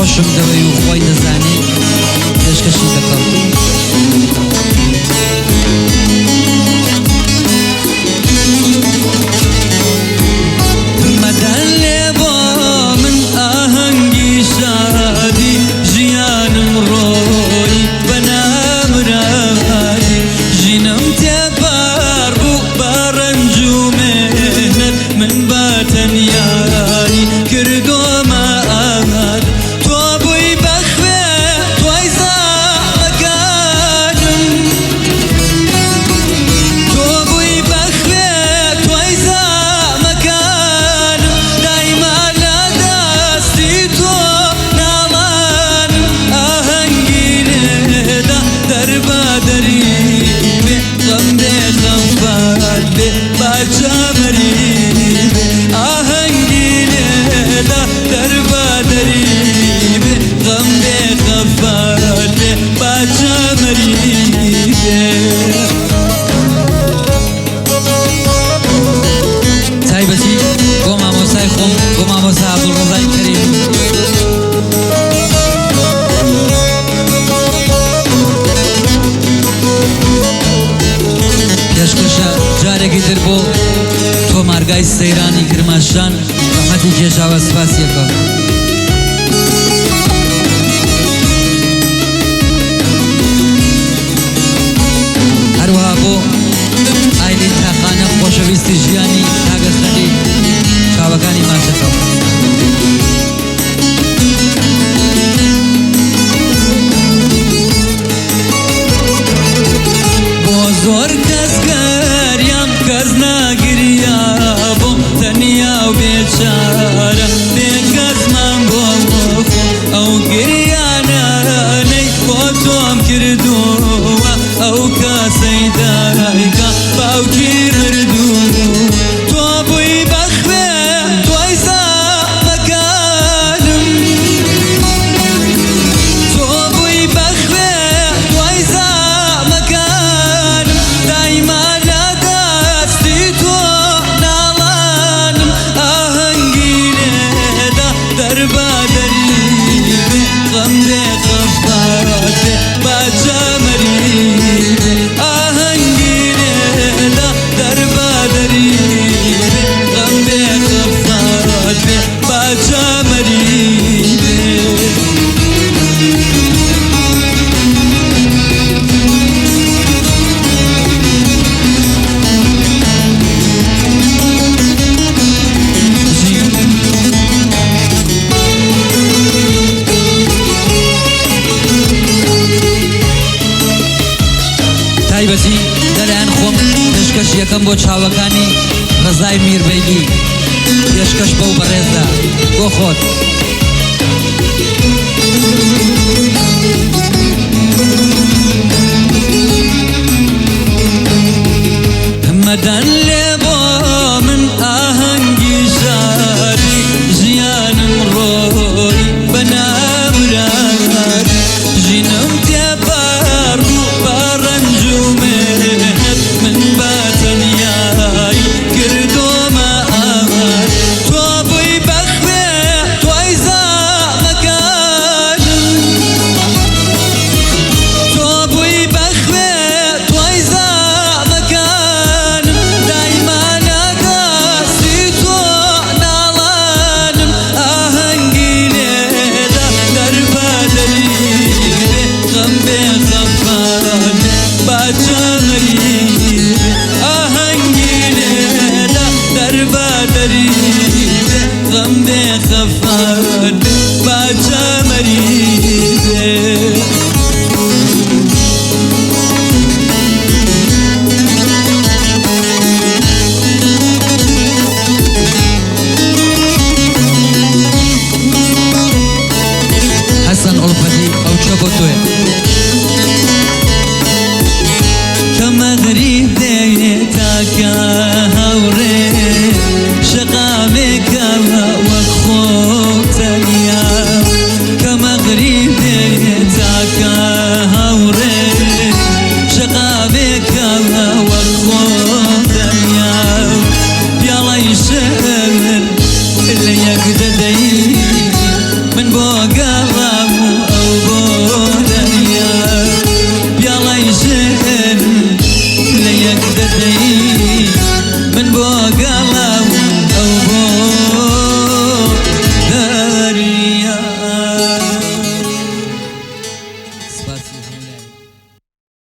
خۆشم دەوێی و خۆی دەزانێ پێشکەشی دەکەم. مەدەن لێ بۆ من ئاهەنگی شادی ژیانم ڕۆی بە نامرادی ژینم تێپەڕ بوو بە ڕەنج و مێهنەت من بە تەنیایی کردۆمە ئاماد تۆ بووی بە خوێ تۆی زاڵەکانم تۆ بووی بە خوێ تۆی زامەکانم دایما لە دەستی تۆ ناڵانم ئاهەنگی لێدا دەربەدەری بێ غەم بێ خەفەت بێ باجەمەری بێ ئاهەنگی لێدا دەربەدەری بێ غەم بێ خەفەت بێ باجەمەری بێ. تایبەتی بۆ مامۆستای خۆم بۆ مامۆستا عەبدولڕەزای کەریم. پێشکەشە جارێکی تر بۆ تۆمارگای سەیرانی کرماشان ڕەحمەتی کێشاوە سپاسیەکەم. هەروەها بۆ ئایلین تاقانە خۆشەویستی ژیانی تاگە خەلیل چاوەکانی ماچەکەم. بۆ زۆر کەس گریام کەس ناگریا بۆم تەنیا و بێچارە بێکەسمان بۆ خۆم ئەو گریانانەی بۆ تۆم کردووە ئەو کاسەی دایکە باوکی مردوو تۆ بووی بە خوێ تۆی زامەکانم تۆ بووی بە خوێ تۆی زامەکانم دایما لە دەستی تۆ ناڵانم ئاهەنگی لێدا دەربەدەری بێ غەم بێ خەفەت بێ باجەمەری بێ ئاهەنگی لێدا دەربەدەری بێ غەم بێ خەفەت بێ باجەمەری بێ. تایبەتی لەلایەن خۆم پێشکەش یەکەم بۆ چاوەکانی ڕەزای میربەیگی پێشکەش بەو بەڕێزە بۆ خۆت. مەدەن لێ بۆ من ئاهەنگی شادی ژیانم ڕۆی بە نامرادی ژینم تێپەڕ بوو بە ڕەنج و مێهنەت من بە تەنیایی کردۆمە ئاماد تۆ بووی بە خوێ تۆی زامەکانم تۆ بووی بە خوێ تۆی زامەکانم دایما لە دەستی تۆ ناڵانم ئاهەنگی لێدا دەربەدەری بێ غەم بێ خەفەت بێ باجەمەری بێ ئاهەنگی لێدا دەربەدەری بێ غەم بێ خەفەت بێ باجەمەری بێ. حەسەن ئوڵفەتی ئەو چە بۆ تۆیە. کە مەغریب دێ تاکە هاوڕێ شەقامێکە وەک خۆم تەنیا کە مەغریب دێ تاکە هاوڕێ شەقامێکە وەک خۆم تەنیا پیاڵەی شەر لە یەک دەدەین.